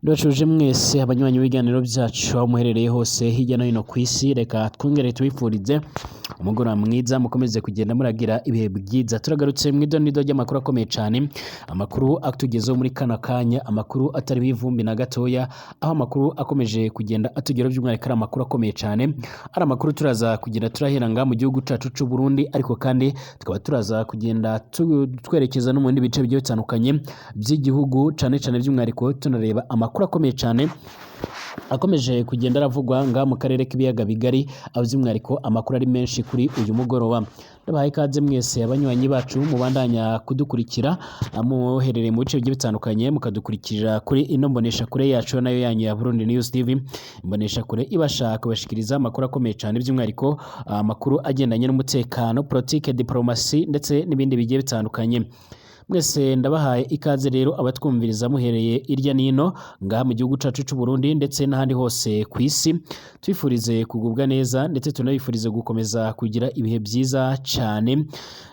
Ndabashuje mwese abanywanyi b'ibiganiro byacu aho muherereye hose hirya no hino ku isi, reka twongere tubifurize umugoroba mwiza, mukomeze kugenda muragira ibihe byiza. Turagarutse mu idonido ry'amakuru akomeye cyane, amakuru atugezeho muri kano kanya, amakuru atari ivumbi na gatoya, aho amakuru akomeje kugenda atugeraho by'umwihariko ari amakuru akomeye cyane, ari amakuru turaza kugenda turahera ngaha mu gihugu cyacu cy'u Burundi, ariko kandi tukaba turaza kugenda twerekeza no mu bindi bice bigiye bitandukanye by'igihugu, cyane cyane by'umwihariko tunareba amakuru akomeye cyane akomeje kugenda aravugwa ngaha mu karere k'ibiyaga bigari, aho by'umwihariko amakuru ari menshi kuri uyu mugoroba. Ndabahaye ikaze mwese abanywanyi bacu mubandanya kudukurikira muherereye mu bice bigiye bitandukanye, mukadukurikira kuri ino mbonesha kure yacu nayo yanyu ya Burundi News TV, imbonesha kure ibasha kubashikiriza amakuru akomeye cyane, by'umwihariko amakuru agendanye n'umutekano, politike, diplomasi ndetse n'ibindi bigiye bitandukanye. Mwese ndabahaye ikaze rero abatwumviriza muhereye irya nino ngaha mu gihugu cacu c'u Burundi ndetse n'ahandi hose ku isi, twifurize kugubwa neza ndetse tunabifurize gukomeza kugira ibihe byiza cyane.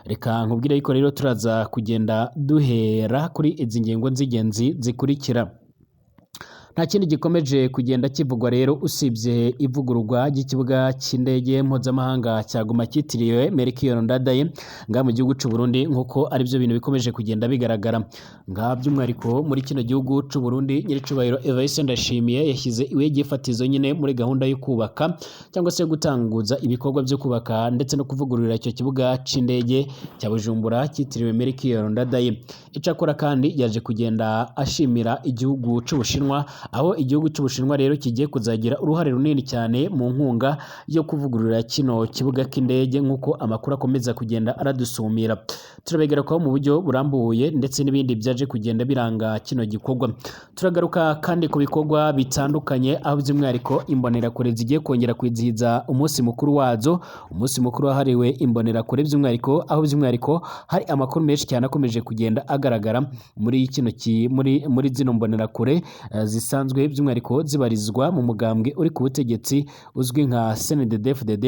Reka nkubwire yuko rero turaza kugenda duhera kuri izi ngingo z'ingenzi zikurikira. Nta kindi gikomeje kugenda kivugwa rero usibye ivugururwa ry'ikibuga cy'indege mpuzamahanga cya Goma cyitiriwe Melchior Ndadaye ngaha mu gihugu c'u Burundi, nk'uko aribyo bintu bikomeje kugenda bigaragara ngaha by'umwihariko muri kino gihugu c'u Burundi. Nyiricubahiro Evariste Ndayishimiye yashyize ibuye ry'ifatizo nyine muri gahunda yo kubaka cyangwa se gutanguza ibikorwa byo kubaka ndetse no kuvugurura icyo kibuga c'indege cya Bujumbura cyitiriwe Melchior Ndadaye. Icakora kandi yaje kugenda ashimira igihugu c'Ubushinwa, aho igihugu cy'Ubushinwa rero kigiye kuzagira uruhare runini cyane mu nkunga yo kuvugurura kino kibuga cy'indege, nk'uko amakuru akomeza kugenda aradusumira. Turabigarukaho mu buryo burambuye ndetse n'ibindi byaje kugenda biranga kino gikorwa. Turagaruka kandi ku bikorwa bitandukanye, aho by'umwihariko imbonerakure zigiye kongera kwizihiza umunsi mukuru wazo, umunsi mukuru wahariwe imbonerakure by'umwihariko, aho by'umwihariko hari amakuru menshi cyane akomeje kugenda agaragara muri kino muri zino mbonerakure zisanzwe by'umwihariko zibarizwa mu mugambwe uri ku butegetsi uzwi nka CNDD-FDD,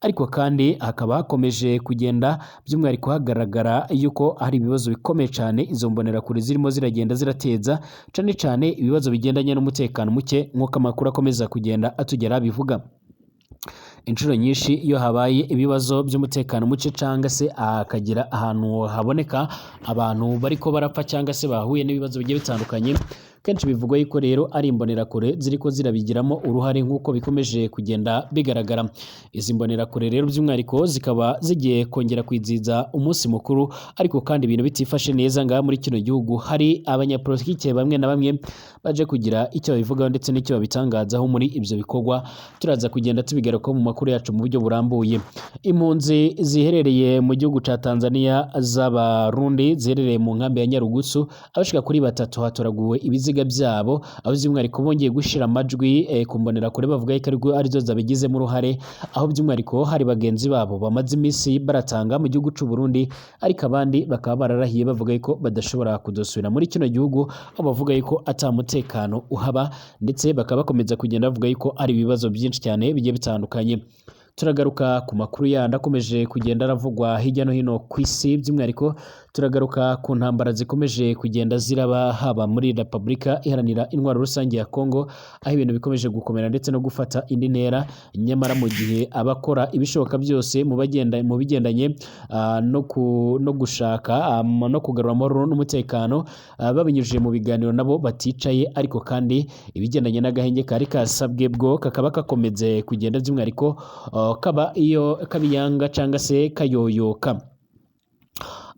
ariko kandi hakaba hakomeje kugenda by'umwihariko hagaragara yuko hari ibibazo bikomeye cyane izo mbonerakure zirimo ziragenda zirateza, cyane cyane ibibazo bigendanye n'umutekano muke, nk'uko amakuru akomeza kugenda atugera bivuga. Inshuro nyinshi iyo habaye ibibazo by'umutekano muke cyangwa se hakagira ahantu haboneka abantu bariko barapfa cyangwa se bahuye n'ibibazo bigiye bitandukanye, kenshi bivugwa yuko rero ari imbonerakure ziriko zirabigiramo uruhare, nk'uko bikomeje kugenda bigaragara. Izi mbonerakure rero by'umwihariko zikaba zigiye kongera kwizihiza umunsi mukuru, ariko kandi ibintu bitifashe neza ngaha muri kino gihugu. Hari abanyapolitike bamwe na bamwe baje kugira icyo babivugaho ndetse n'icyo babitangazaho muri ibyo bikorwa, turaza kugenda tubigarukaho mu makuru yacu mu buryo burambuye. Impunzi ziherereye mu gihugu ca Tanzania z'Abarundi ziherereye mu nkambi ya Nyarugusu, abashika kuri batatu hatoraguwe ibiziga byabo, aho by'umwihariko bongeye gushira amajwi ku mbonerakure bavuga yuko arizo zabigizemo uruhare, aho by'umwihariko hari bagenzi babo bamaze iminsi baratanga mu gihugu c'u Burundi, ariko abandi bakaba bararahiye bavuga yuko badashobora kudosubira muri kino gihugu, aho bavuga yuko ata mutekano uhaba, ndetse bakaba bakomeza kugenda bavuga yuko ari ibibazo byinshi cyane bigiye bitandukanye. Turagaruka ku makuru yandi akomeje kugenda aravugwa hirya no hino ku isi, by'umwihariko turagaruka ku ntambara zikomeje kugenda ziraba haba muri Repubulika Iharanira Intwaro Rusange ya Kongo, aho ibintu bikomeje gukomera ndetse no gufata indi ntera, nyamara mu gihe abakora ibishoboka byose mu bagenda mu bigendanye no gushaka no kugarura amahoro n'umutekano babinyujije mu biganiro nabo baticaye, ariko kandi ibigendanye n'agahenge kari kasabwe bwo kakaba kakomeze kugenda by'umwihariko kaba iyo kabiyanga cyangwa se kayoyoka.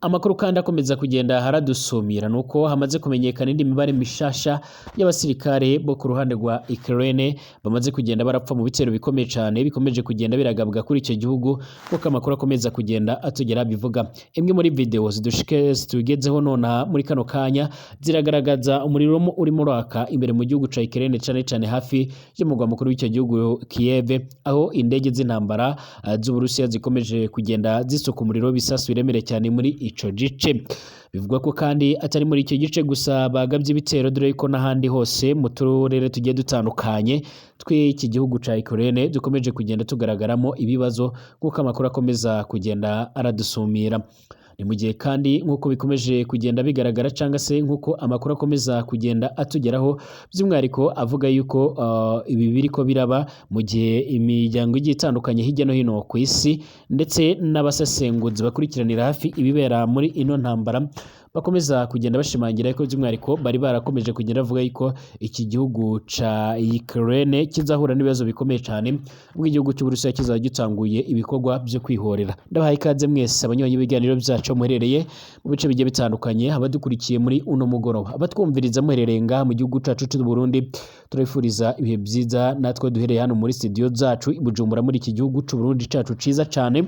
Amakuru kandi akomeza kugenda haradusumira nuko hamaze kumenyekana indi mibare mishasha y'abasirikare bo ku ruhande rwa Ukraine bamaze kugenda barapfa mu bitero bikomeye cyane bikomeje kugenda biragabwa kuri icyo gihugu, kuko amakuru akomeza kugenda atugera bivuga. Imwe muri video zidushike zitugezeho nonaha muri kano kanya ziragaragaza umuriro urimo uraka imbere mu gihugu ca Ukraine, cyane cyane hafi y'umugwa mukuru w'icyo gihugu Kiev, aho indege z'intambara z'Uburusiya zikomeje kugenda zisuka umuriro w'ibisasu biremereye cyane muri ico gice. Bivugwa ko kandi atari muri icyo gice gusa bagabye ibitero, dore ko n'ahandi hose mu turere tugiye dutandukanye tw'iki gihugu ca Ukraine dukomeje kugenda tugaragaramo ibibazo, nk'uko amakuru akomeza kugenda aradusumira. Ni mu gihe kandi nk'uko bikomeje kugenda bigaragara cyangwa se nk'uko amakuru akomeza kugenda atugeraho, by'umwihariko avuga yuko ibi biriko biraba mu gihe imiryango igiye itandukanye hirya no hino ku isi ndetse n'abasesenguzi bakurikiranira hafi ibibera muri ino ntambara bakomeza kugenda bashimangira ko by'umwihariko bari barakomeje kugenda bavuga yuko iki gihugu ca Ukraine kizahura n'ibibazo bikomeye cyane ubwo igihugu cy'Uburusiya kizaba gitanguye ibikorwa byo kwihorera. Ndabahaye ikaze mwese abanywanyi b'ibiganiro byacu muherereye mu bice bigiye bitandukanye, abadukurikiye muri uno mugoroba, abatwumviriza muherereye ngaha mu gihugu cacu cy'u Burundi, turabifuriza ibihe byiza. Natwe duhereye hano muri studio zacu i Bujumbura muri iki gihugu cy'u Burundi cacu ciza cane.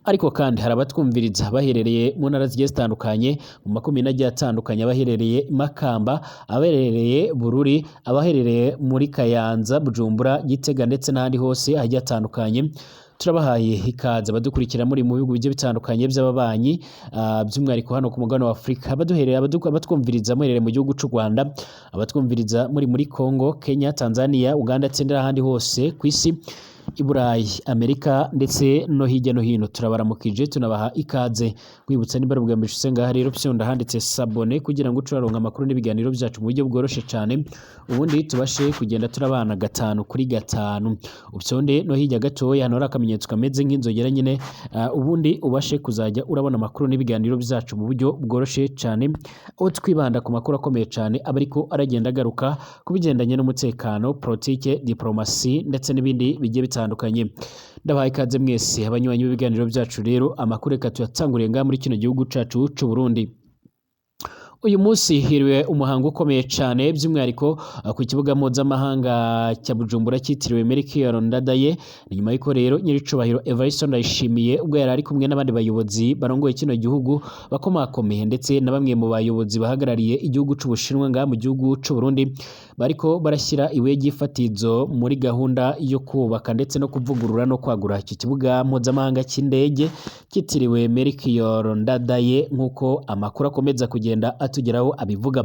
Ariko kandi hari abatwumviriza baherereye mu ntara zigiye zitandukanye, mu makomine agiye atandukanye, abaherereye Makamba, abaherereye Bururi, abaherereye muri Kayanza, Bujumbura, Gitega ndetse n'ahandi hose hagiye hatandukanye. Turabahaye ikaze abadukurikira muri mu bihugu bigiye bitandukanye by'ababanyi, by'umwihariko hano ku mugabane wa Afurika, abaduhereye abatwumviriza muherereye mu gihugu cy'u Rwanda, abatwumviriza muri Congo, Kenya, Tanzania, Uganda ndetse n'ahandi hose ku isi, i Burayi, Amerika ndetse no hirya no hino, turabaramukije tunabaha ikaze. Nkwibutsa nimba ari ubwa mbere ushitse ngaha rero, fyonda handitse s'abonner kugira ngo uce uraronka amakuru n'ibiganiro byacu mu buryo bworoshe cyane, ubundi tubashe kugenda turabana gatanu kuri gatanu. Ufyonde no hirya gatoya hano hari akamenyetso kameze nk'inzogera nyine, ubundi ubashe kuzajya urabona amakuru n'ibiganiro byacu mu buryo bworoshe cyane, aho twibanda ku makuru akomeye cyane aba ariko aragenda agaruka ku bigendanye n'umutekano, politike, diplomasi ndetse n'ibindi bigiye bitandukanye. Ndabahaye ikaze mwese abanywanyi b'ibiganiro byacu. Rero amakuru reka tuyatanguriye ngaha muri kino gihugu cacu c'u Burundi. Uyu munsi hiriwe umuhango ukomeye cyane, by'umwihariko ku kibuga mpuzamahanga cya Bujumbura cyitiriwe Melchior Ndadaye. Ni nyuma y'uko rero nyiricubahiro Evariste Ndayishimiye ubwo yari ari kumwe n'abandi bayobozi barongoye kino gihugu bakomakomeye ndetse na bamwe mu bayobozi bahagarariye igihugu c'Ubushinwa ngaha mu gihugu c'u Burundi, bariko barashyira ibuye ry'ifatizo muri gahunda yo kubaka ndetse no kuvugurura no kwagura iki kibuga mpuzamahanga cy'indege cyitiriwe Melchior Ndadaye, nk'uko amakuru akomeza kugenda atugeraho abivuga.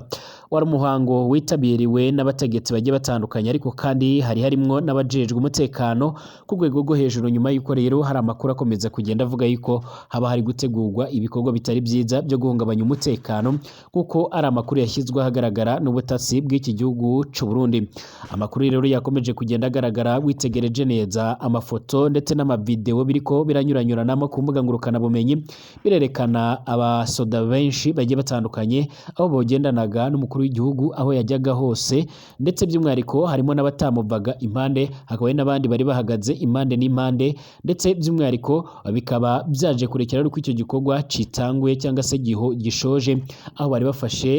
Wari umuhango witabiriwe n'abategetsi bagiye batandukanye, ariko kandi hari harimwo n'abajejwe umutekano ku rwego rwo hejuru, nyuma y'uko rero hari amakuru akomeza kugenda avuga yuko haba hari gutegurwa ibikorwa bitari byiza byo guhungabanya umutekano, kuko ari amakuru yashyizwe ahagaragara n'ubutasi bw'iki gihugu c'u Burundi. Amakuru rero yakomeje kugenda agaragara witegereje neza amafoto ndetse n'amavideo biriko biranyuranyuranamo ku mbuga ngurukanabumenyi, birerekana abasoda benshi bagiye batandukanye aho bogendanaga n'umukuru w'igihugu aho yajyaga hose, ndetse by'umwihariko harimo n'abatamuvaga impande, hakaba hari n'abandi bari bahagaze impande n'impande, ndetse by'umwihariko bikaba byaje kurekera ari uko icyo gikorwa citanguye cyangwa se gishoje, aho bari bafashe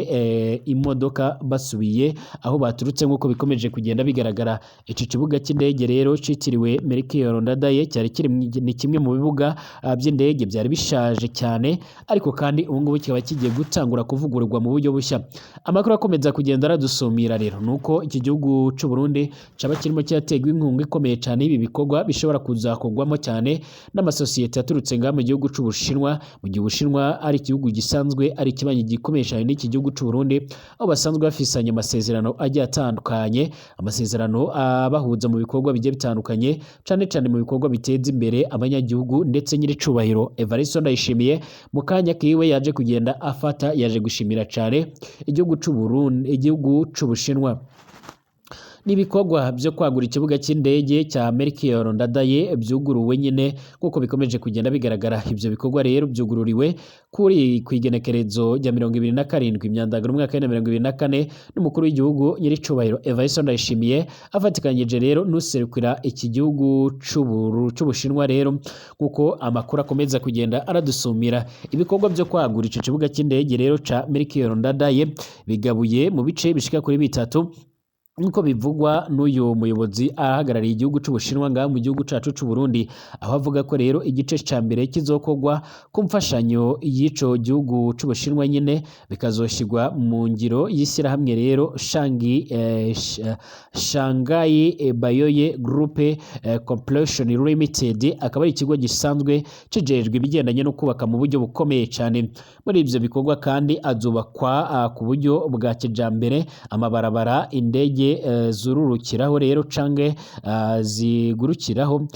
imodoka basubiye aho baturutse, nk'uko bikomeje kugenda bigaragara. Iki kibuga cy'indege rero citiriwe Melchior Ndadaye cyari kiri ni kimwe mu bibuga by'indege byari bishaje cyane, ariko kandi ubu ngubu kikaba kigiye gutangura kuvugururwa mu buryo bushya. Amakuru akomeza kugenda aradusumira rero nuko iki gihugu c'u Burundi caba kirimo kiraterwa inkunga ikomeye cyane y'ibi bikorwa bishobora kuzakorwamo cyane n'amasosiyete yaturutse ngaha mu gihugu c'u Bushinwa, mu gihe Ubushinwa ari igihugu gisanzwe ari ikibanyi gikomeye cyane n'iki gihugu c'u Burundi, aho basanzwe bafisanye amasezerano agiye atandukanye, amasezerano abahuza mu bikorwa bigiye bitandukanye, cane cane mu bikorwa biteza imbere abanyagihugu. Ndetse nyiricubahiro Evariste Ndayishimiye mu kanya kiwe yaje kugenda afata, yaje gushimira cane igihugu c'u Burundi, igihugu c'u Bushinwa. N'ibikorwa byo kwagura ikibuga cy'indege cya Melchior Ndadaye byuguruwe nyine nk'uko bikomeje kugenda bigaragara. Ibyo bikorwa rero byugururiwe kuri ku igenekerezo rya 27 Imyandagano umwaka wa 2024 n'umukuru w'igihugu nyiricubahiro Evariste Ndayishimiye afatikanyije rero n'userukira iki gihugu c'Ubushinwa. Rero nk'uko amakuru akomeza kugenda aradusumira, ibikorwa byo kwagura ico kibuga cy'indege rero ca Melchior Ndadaye bigabuye mu bice bishika kuri bitatu, nk'uko bivugwa n'uyu muyobozi ahagarariye igihugu c'Ubushinwa ngaha mu gihugu cacu c'u Burundi, aho avuga ko rero igice ca mbere kizokorwa ku mfashanyo y'ico gihugu c'Ubushinwa nyine, bikazoshirwa mu ngiro y'ishyirahamwe rero Shanghai Bayoye Group Corporation Limited, akaba ari ikigo gisanzwe kijejwe ibigendanye no kubaka mu buryo bukomeye cyane. Muri ivyo bikorwa kandi azubakwa ku buryo bwa kijambere amabarabara, indege indege zururukiraho rero canke zigurukiraho,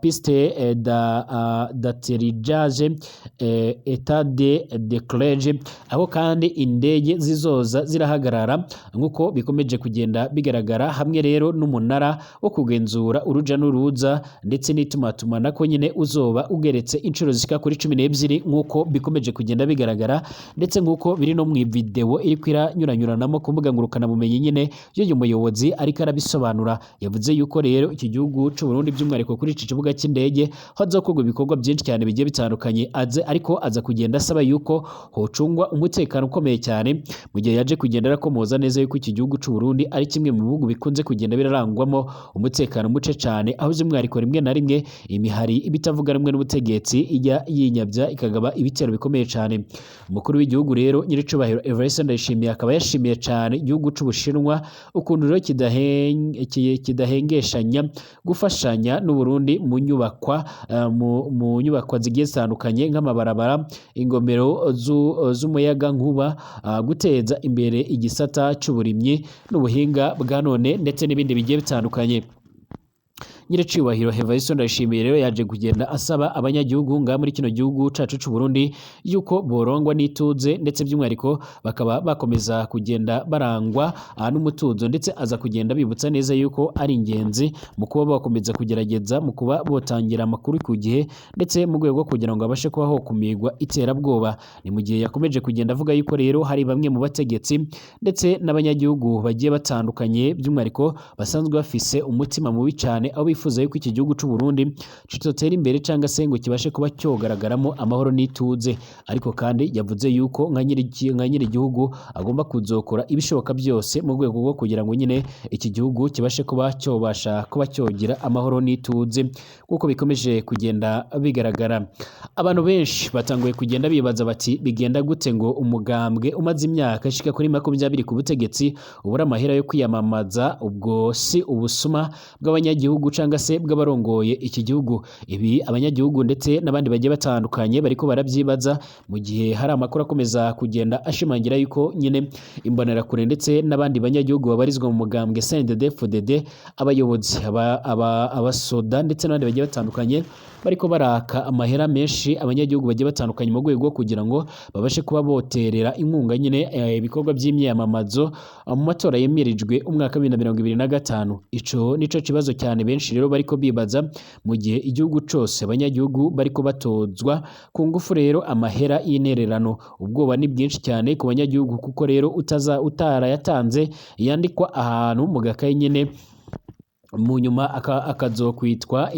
piste d'atterrissage et de décollage, aho kandi indege zizoza zirahagarara nk'uko bikomeje kugenda bigaragara, hamwe rero n'umunara wo kugenzura uruja n'uruza ndetse n'itumatumanako nyine uzoba ugeretse inshuro zishika kuri 12, nk'uko bikomeje kugenda bigaragara, ndetse nk'uko biri no mu video iriko iranyuranyuranamo ku mbuga ngurukanabumenyi nyine y'uyu muyobozi ariko arabisobanura. Yavuze yuko rero iki gihugu c'u Burundi, by'umwihariko kuri iki kibuga cy'indege, hazokorwa ibikorwa byinshi cyane bigiye bitandukanye, aze ariko aza kugenda asaba yuko hocungwa umutekano ukomeye cyane, mu gihe yaje kugenda arakomoza neza yuko iki gihugu c'u Burundi ari kimwe mu bihugu bikunze kugenda birarangwamo umutekano muce cyane, aho by'umwihariko rimwe na rimwe imihari ibitavuga rumwe n'ubutegetsi ijya yinyabya ikagaba ibitero bikomeye cyane. Umukuru w'igihugu rero nyiricubahiro Evariste Ndayishimiye akaba yashimiye cyane igihugu c'Ubushinwa ukuntu rero kidahengeshanya gufashanya n'u Burundi mu nyubakwa mu nyubakwa zigiye zitandukanye nk'amabarabara, ingomero z'umuyaga nkuba, guteza imbere igisata c'uburimyi n'ubuhinga bwa none ndetse n'ibindi bigiye bitandukanye. Nyiricubahiro Evariste Ndayishimiye rero yaje kugenda asaba abanyagihugu ngaha muri kino gihugu cacu c'u Burundi yuko borongwa n'ituze, ndetse by'umwihariko bakaba bakomeza kugenda barangwa n'umutuzo, ndetse aza kugenda bibutsa neza yuko ari ingenzi mu kuba bakomeza kugerageza mu kuba botangira amakuru ku gihe, ndetse mu rwego rwo kugira ngo babashe kuba hokumirwa iterabwoba. Ni mu gihe yakomeje kugenda avuga yuko rero hari bamwe mu bategetsi ndetse n'abanyagihugu bagiye batandukanye, by'umwihariko basanzwe bafise umutima mubi cyane, aho bifuza yuko iki gihugu c'u Burundi kitotera imbere cyangwa se ngo kibashe kuba cyogaragaramo amahoro n'ituze. Ariko kandi yavuze yuko nka nyiri igihugu agomba kuzokora ibishoboka byose mu rwego rwo kugira ngo nyine iki gihugu kibashe kuba cyobasha kuba cyogira amahoro n'ituze, kuko bikomeje kugenda bigaragara. Abantu benshi batanguye kugenda bibaza bati bigenda gute ngo umugambwe umaze imyaka ishika kuri 20 ku butegetsi ubura amahera yo kwiyamamaza? Ubwo si ubusuma bw'abanyagihugu cyangwa se bw'abarongoye iki gihugu? Ibi abanyagihugu ndetse n'abandi bagiye batandukanye bariko barabyibaza, mu gihe hari amakuru akomeza kugenda ashimangira yuko nyine imbonerakure ndetse n'abandi banyagihugu babarizwa mu mugambwe CNDD-FDD, abayobozi, abasoda ndetse n'abandi bagiye batandukanye bariko baraka amahera menshi abanyagihugu bagiye batandukanye mu rwego rwo kugira ngo babashe kuba boterera inkunga nyine ibikorwa by'imyamamazo mu matora yemirijwe umwaka wa 2025. Ico nico kibazo cyane benshi rero bariko bibaza, mu gihe igihugu cose abanyagihugu bariko batozwa ku ngufu rero amahera y'intererano. Ubwoba ni bwinshi cyane ku banyagihugu, kuko rero utarayatanze yandikwa ahantu mu gakaye nyine mu nyuma akazokwitwa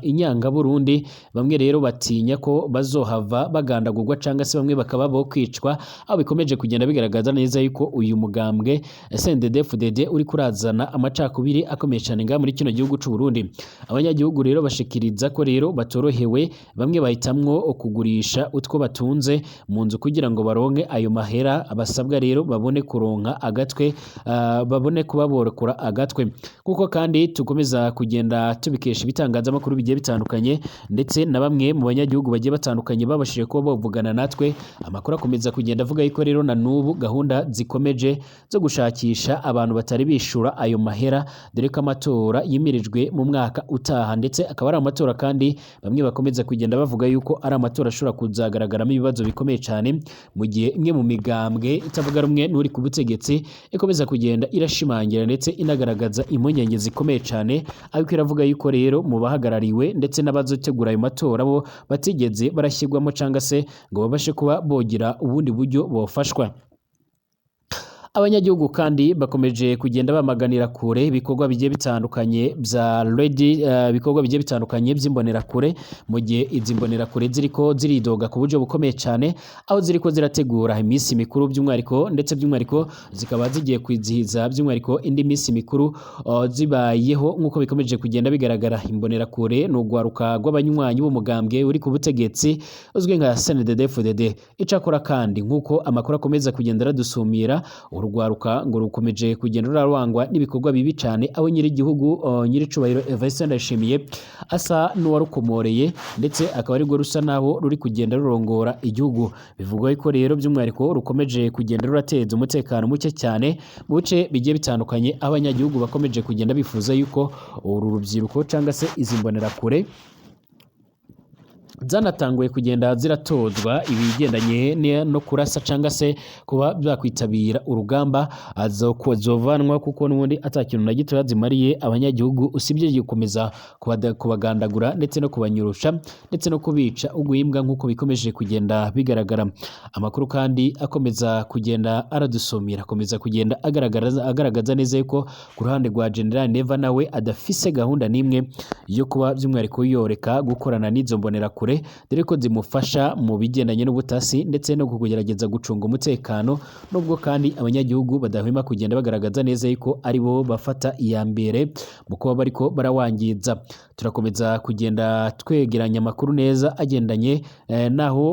inyangaburundi. Bamwe rero batinya ko bazohava bagandagurwa cyangwa se bamwe bakaba bo kwicwa, aho bikomeje kugenda bigaragaza neza yuko uyu mugambwe CNDD-FDD uri kurazana amacakubiri akomeye cyane ngaha muri kino gihugu c'u Burundi. Abanyagihugu rero bashikiriza ko rero batorohewe, bamwe bahitamwo kugurisha utwo batunze mu nzu kugira ngo baronke ayo mahera basabwa, rero babone kuronka agatwe, babone kuba borokora agatwe, kuko kandi tukomeza kugenda tubikesha ibitangazamakuru bigiye bitandukanye ndetse na bamwe mu banyagihugu bagiye batandukanye babashije kuba bavugana natwe. Amakuru akomeza kugenda avuga yuko rero na n'ubu gahunda zikomeje zo gushakisha abantu batari bishura ayo mahera, dore ko amatora yimirijwe mu mwaka utaha, ndetse akaba ari amatora kandi bamwe bakomeza kugenda bavuga yuko ari amatora ashobora kuzagaragaramo ibibazo bikomeye cyane, mu gihe imwe mu migambwe itavuga rumwe n'uri ku butegetsi ikomeza kugenda irashimangira ndetse inagaragaza impungenge zikomeye cyane, ariko iravuga yuko rero mu bahagarariwe ndetse n'abazotegura ayo matora bo batigeze barashyirwamo cyangwa se ngo babashe kuba bogira ubundi buryo bofashwa. Abanyagihugu kandi bakomeje kugenda bamaganira kure ibikorwa bigiye bitandukanye bya Ready, ibikorwa bigiye bitandukanye by'imbonerakure, mu gihe izi mbonerakure ziriko ziridoga ku buryo bukomeye cyane, aho ziriko zirategura iminsi mikuru by'umwihariko, ndetse by'umwihariko zikaba zigiye kwizihiza by'umwihariko indi minsi mikuru zibayeho nk'uko bikomeje kugenda bigaragara. Imbonerakure ni urwaruka rw'abanywanyi b'umugambwe uri ku butegetsi uzwi nka CNDD-FDD. Icakora kandi nk'uko amakuru akomeza kugenda aradusumira, Urugwaruka ngo rukomeje kugenda rurarwangwa n'ibikorwa bibi cyane, aho nyir'igihugu nyir'icubahiro Evariste Ndayishimiye asa n'uwarukomoreye, ndetse akaba arirwo rusa naho ruri kugenda rurongora igihugu. Bivugwa ko rero by'umwihariko rukomeje kugenda rurateza umutekano muke cyane mu bice bigiye bitandukanye, aho abanyagihugu bakomeje kugenda bifuza yuko uru rubyiruko cyangwa se izi mbonerakure zanatanguye kugenda ziratozwa ibigendanye no kurasa cyangwa se kuba bakwitabira urugamba zovanwa, kuko n'ubundi atakintu na gito zimariye abanyagihugu usibye gukomeza kubagandagura ndetse no kubanyurusha ndetse no kubica uguhimbwa, nk'uko bikomeje kugenda bigaragara. Amakuru kandi akomeza kugenda aradusomera akomeza kugenda agaragaza neza yuko ku ruhande rwa General Neva nawe adafise gahunda n'imwe yo kuba by'umwihariko yoreka gukorana n'izo mbonerakure, dore ko zimufasha mu bigendanye n'ubutasi ndetse no kugerageza gucunga umutekano, nubwo kandi abanyagihugu badahwema kugenda bagaragaza neza yuko ari bo bafata iya mbere mu kuba bariko barawangiza. Turakomeza kugenda twegeranya amakuru neza agendanye naho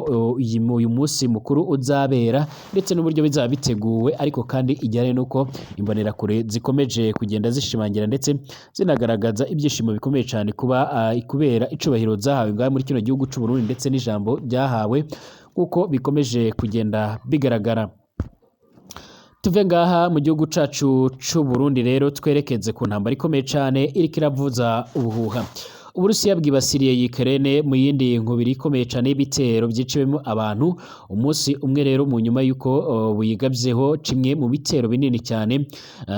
uyu munsi mukuru uzabera ndetse n'uburyo bizaba biteguwe, ariko kandi ijyanye n'uko imbonerakure zikomeje kugenda zishimangira ndetse zinagaragaza ibyishimo bikomeye cyane kuba kubera icubahiro zahawe ngaha muri kino gihugu cy'u Burundi ndetse n'ijambo ryahawe, nk'uko bikomeje kugenda bigaragara. Tuve ngaha mu gihugu cacu c'u Burundi rero twerekeze ku ntambara ikomeye cane iriko iravuza ubuhuha. Uburusiya bwibasiriye Ukraine mu yindi nkubiri ikomeye cane y'ibitero byiciwemo abantu umunsi umwe rero mu nyuma y'uko buyigabyeho kimwe mu bitero binini cyane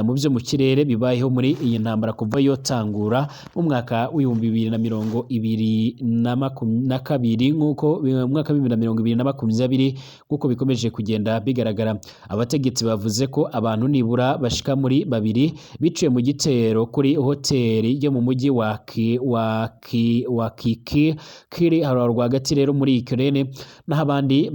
mu byo mu kirere bibayeho muri iyi ntambara kuva yotangura mu mwaka w'2022, nk'uko mu mwaka w'2020, nk'uko bikomeje kugenda bigaragara. Abategetsi bavuze ko abantu nibura bashika muri babiri biciwe mu gitero kuri hoteli yo mu mujyi wa Kiki kiri rwagati rero muri Ukraine, naho abandi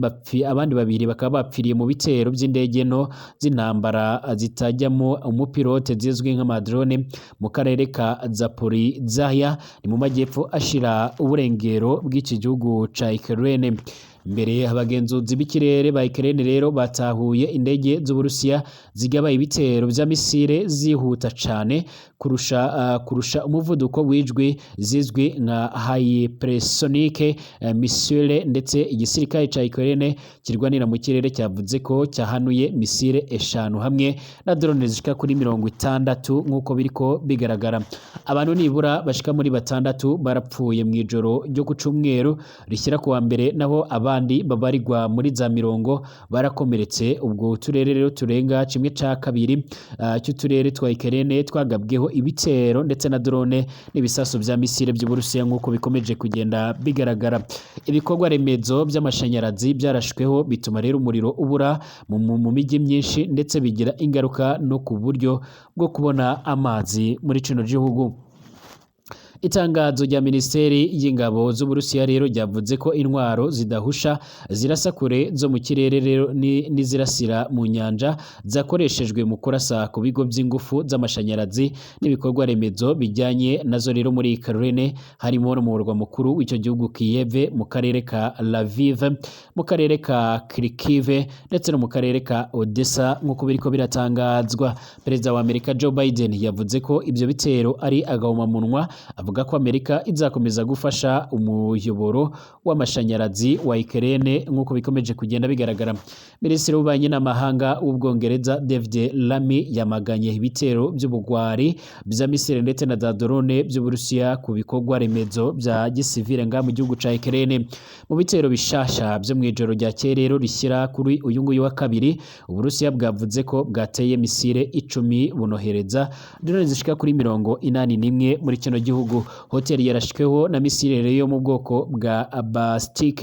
babiri bakaba bapfiriye mu bitero by'indege nto z'intambara zitajyamo umupilote zizwi nk'amadrone mu karere ka Zaporizhia, ni mu majyepfo ashira uburengero bw'iki gihugu ca Ukraine. Mbere abagenzuzi b'ikirere ba Ukraine rero batahuye indege z'Uburusiya zigaba ibitero vya misile zihuta cane kurusha umuvuduko w'ijwi, zizwi nka hypersonic missile, ndetse igisirikare ca Ukraine kirwanira mu kirere cyavuze ko cyahanuye misile 5 hamwe na drone zishika kuri 60, nk'uko biriko bigaragara. Abantu nibura bashika muri 6 barapfuye mu ijoro ryo ku cumweru rishyira kuwa mbere, naho abandi babarirwa muri za mirongo barakomeretse. Ubwo uturere rero turenga 1/2 cy'uturere twa Ukraine twagabweho ibitero ndetse na drone n'ibisasu vya misile by'Uburusiya, nk'uko bikomeje kugenda bigaragara. Ibikorwa remezo by'amashanyarazi byarashweho bituma rero umuriro ubura mu mijyi myinshi, ndetse bigira ingaruka no ku buryo bwo kubona amazi muri kino gihugu. Itangazo rya Minisiteri y'Ingabo z'Uburusiya rero ryavuze ko intwaro zidahusha zirasa kure zo mu kirere rero n'izirasira mu nyanja zakoreshejwe mu kurasa ku bigo by'ingufu z'amashanyarazi n'ibikorwa remezo bijyanye nazo rero muri Ukraine, harimo no mu murwa mukuru w'icyo gihugu Kiev, mu karere ka Lviv, mu karere ka Kharkiv ndetse no mu karere ka Odessa, nk'uko biriko biratangazwa. Perezida wa Amerika Joe Biden yavuze ko ibyo bitero ari agahomamunwa, avuga ko Amerika izakomeza gufasha umuyoboro w'amashanyarazi wa Ukraine, nk'uko bikomeje kugenda bigaragara. Minisitiri w'Ububanyi n'Amahanga w'Ubwongereza David Lammy yamaganye ibitero by'ubugwari bya misile ndetse na za drone by'Uburusiya ku bikorwa remezo bya gisivile nga mu gihugu ca Ukraine. Mu bitero bishasha byo mu ijoro rya rero rishyira kuri uyu nguyu wa kabiri, Uburusiya bwavuze ko bwateye misile 10 bunohereza drone zishika kuri 81 muri kino gihugu. Hoteli yarashweho na misile yo mu bwoko bwa Ballistic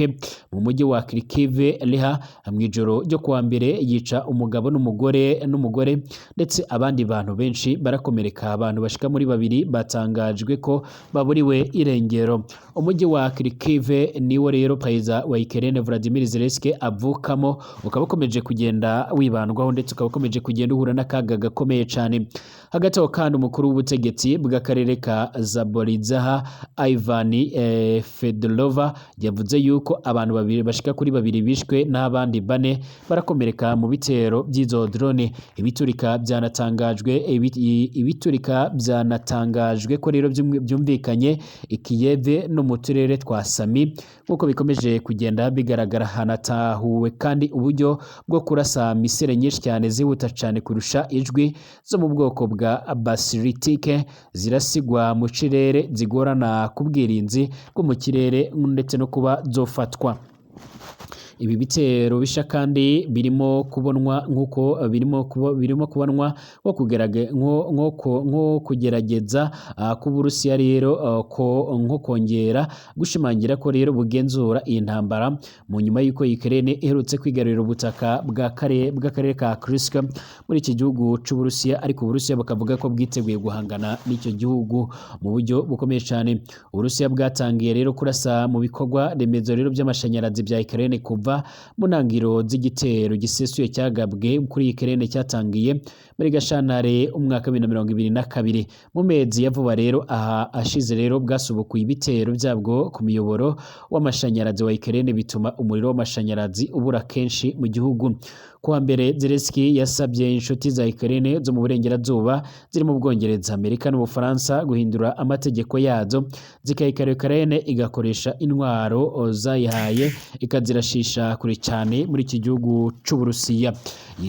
mu mujyi wa Kharkiv Leha mu ijoro ryo kuwa mbere, yica umugabo n'umugore ndetse abandi bantu benshi barakomereka. Abantu bashika muri 2 batangajwe ko baburiwe irengero. Umujyi wa Kharkiv niwo rero perezida wa Ukraine Vladimir Zelensky avukamo, ukaba ukomeje kugenda wibandwaho ndetse ukaba ukomeje kugenda uhura n'akaga gakomeye cyane. Hagati aho kandi, umukuru w'ubutegetsi bw'akarere ka Zaporizhzhia, Ivan Fedorova, yavuze yuko abantu babiri bashika kuri babiri bishwe n'abandi bane barakomereka mu bitero by'izo drone. Ibiturika byanatangajwe ko rero byumvikanye i Kiev no mu turere twa Sami, nk'uko bikomeje kugenda bigaragara. Hanatahuwe kandi uburyo bwo kurasa misile nyinshi cyane zihuta cyane kurusha ijwi zo mu bwoko bwa balisitike, zirasigwa mu kirere, zigorana ku bwirinzi bwo mu kirere ndetse no kuba zofatwa. Ibi bitero bisha kandi birimo kubonwa nk'uko birimo kubonwa nko kugerageza k'Uburusiya rero ko nko kongera gushimangira ko rero bugenzura iyi ntambara, mu nyuma y'uko Ukraine iherutse kwigarurira ubutaka bw'akarere ka Kursk muri iki gihugu c'Uburusiya, ariko Uburusiya bukavuga ko bwiteguye guhangana n'icyo gihugu mu buryo bukomeye cyane. Uburusiya bwatangiye rero kurasa mu bikorwa remezo rero by'amashanyarazi bya Ukraine kuva mu ntangiro z'igitero gisesuye cyagabwe kuri Ukraine cyatangiye muri Gashantare umwaka wa 2022. Mu mezi ya vuba rero aha ashize rero, bwasubukuye ibitero byabwo ku miyoboro w'amashanyarazi wa Ukraine, bituma umuriro w'amashanyarazi ubura kenshi mu gihugu. Kuwa mbere, Zelensky yasabye inshuti za Ukraine zo mu burengerazuba ziri mu Bwongereza, Amerika n'Ubufaransa guhindura amategeko yazo, zikayikara Ukraine igakoresha intwaro zayihaye, ikazirashisha kure cyane muri iki gihugu c'Uburusiya.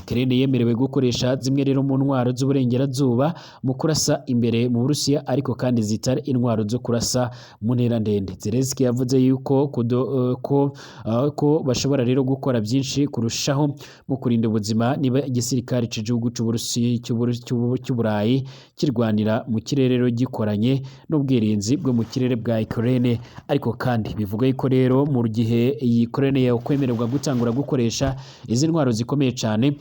Ukraine yemerewe gukoresha zimwe rero mu ntwaro z'uburengerazuba mu kurasa imbere mu Burusiya, ariko kandi zitari intwaro zo kurasa mu ntera ndende. Zelensky yavuze yuko ko bashobora rero gukora byinshi kurushaho mu kurinda ubuzima niba igisirikare c'igihugu c'Uburusiya cy'Uburayi kirwanira mu kirere rero gikoranye n'ubwirinzi bwo mu kirere bwa Ukraine. Ariko kandi bivuga yuko rero mu gihe iyi Ukraine yakwemererwa gutangura gukoresha izi ntwaro zikomeye cyane,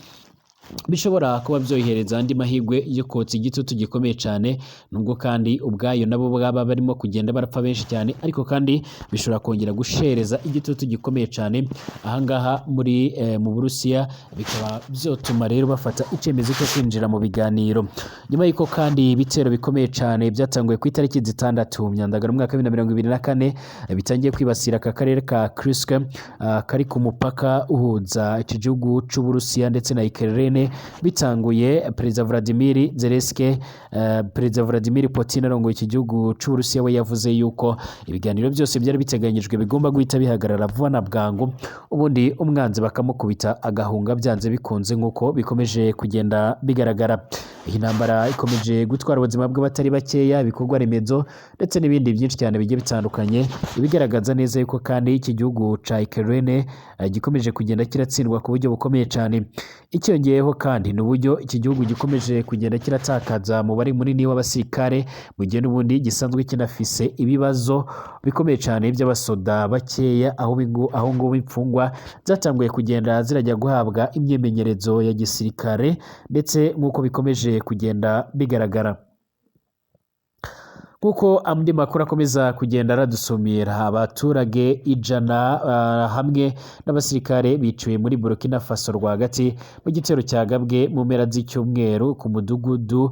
bishobora kuba byohereza andi mahirwe yo kotsa igitutu gikomeye cyane, nubwo kandi ubwayo nabo bwaba barimo kugenda barapfa benshi cyane, ariko kandi bishobora kongera gushereza igitutu gikomeye cyane ahangaha muri mu Burusiya, bikaba byotuma rero bafata icyemezo cyo kwinjira mu biganiro. Nyuma y'uko kandi ibitero bikomeye cyane byatanguye ku itariki 6 Myandagaro umwaka wa 2024, bitangiye kwibasira aka karere ka Kursk kari ku mupaka uhuza iki gihugu c'Uburusiya ndetse na Ukraine, bitanguye, Perezida Vladimir Zelensky, Perezida Vladimir Putin arongoye iki gihugu c'Uburusiya, we yavuze yuko ibiganiro byose byari biteganyijwe bigomba guhita bihagarara vuba na bwangu, ubundi umwanzi bakamukubita agahunga byanze bikunze, nk'uko bikomeje kugenda bigaragara. Iyi ntambara ikomeje gutwara ubuzima bw'abatari bakeya, ibikorwa remezo ndetse n'ibindi byinshi cyane bigiye bitandukanye, ibigaragaza neza yuko kandi iki gihugu ca Ukraine gikomeje kugenda kiratsindwa ku buryo bukomeye cyane. Icyongeyeho kandi ni uburyo iki gihugu gikomeje kugenda kiratakaza umubare munini w'abasirikare, mu gihe n'ubundi gisanzwe kinafise ibibazo bikomeye cyane by'abasoda bakeya, aho ngubu imfungwa zatanguye kugenda zirajya guhabwa imyimenyerezo ya gisirikare, ndetse nk'uko bikomeje kugenda bigaragara. Nk'uko andi makuru akomeza kugenda aradusumira, abaturage 100 hamwe n'abasirikare biciwe muri Burkina Faso rwagati mu gitero cyagabwe mu mpera z'icyumweru ku mudugudu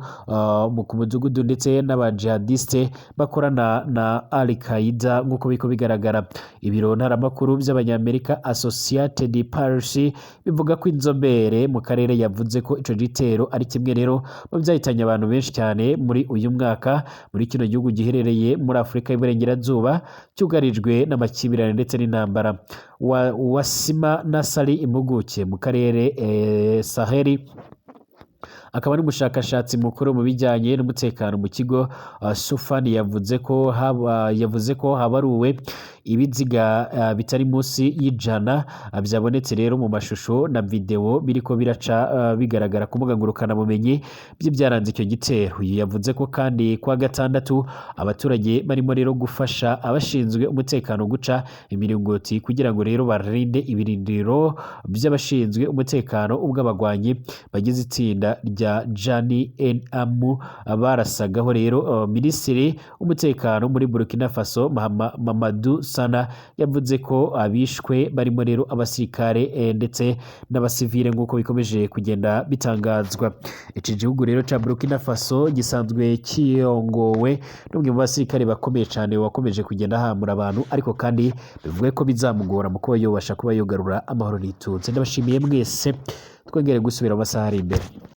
ndetse n'abajihadiste bakorana na Al Qaeda, nk'uko biko bigaragara. Ibiro ntaramakuru by'Abanyamerika Associated Press bivuga ko inzobere mu karere yavuze ko ico gitero ari kimwe rero mu byahitanye abantu benshi cyane muri uyu mwaka muri kino gihugu giherereye muri Afurika y'Iburengerazuba, cyugarijwe n'amakimbirane ndetse n'intambara. Wasima Nasari, impuguke mu karere Saheli, akaba n'umushakashatsi mukuru mu bijyanye n'umutekano mu kigo Sufani, yavuze ko habaruwe ibiziga bitari munsi y'100 byabonetse rero mu mashusho na videwo biriko biraca bigaragara ku mbuga ngurukanabumenyi by'ibyaranze icyo gitero. Uyu yavuze ko kandi kwa gatandatu abaturage barimo rero gufasha abashinzwe umutekano guca imiringoti kugira ngo rero barinde ibirindiro by'abashinzwe umutekano, ubwo abagwanyi bagize itsinda rya Jani N barasagaho rero. Minisitiri w'umutekano muri Burkina Faso, Mamadou Soussana yavuze ko abishwe barimo rero abasirikare ndetse n'abasivile nk'uko bikomeje kugenda bitangazwa. Iki gihugu rero ca Burkina Faso gisanzwe kirongowe n'umwe mu basirikare bakomeye cyane wakomeje kugenda ahamura abantu, ariko kandi bivuge ko bizamugora mu kuba yobasha kuba yogarura amahoro n'ituze. Ndabashimiye mwese, twongere gusubira mu masaha ari imbere.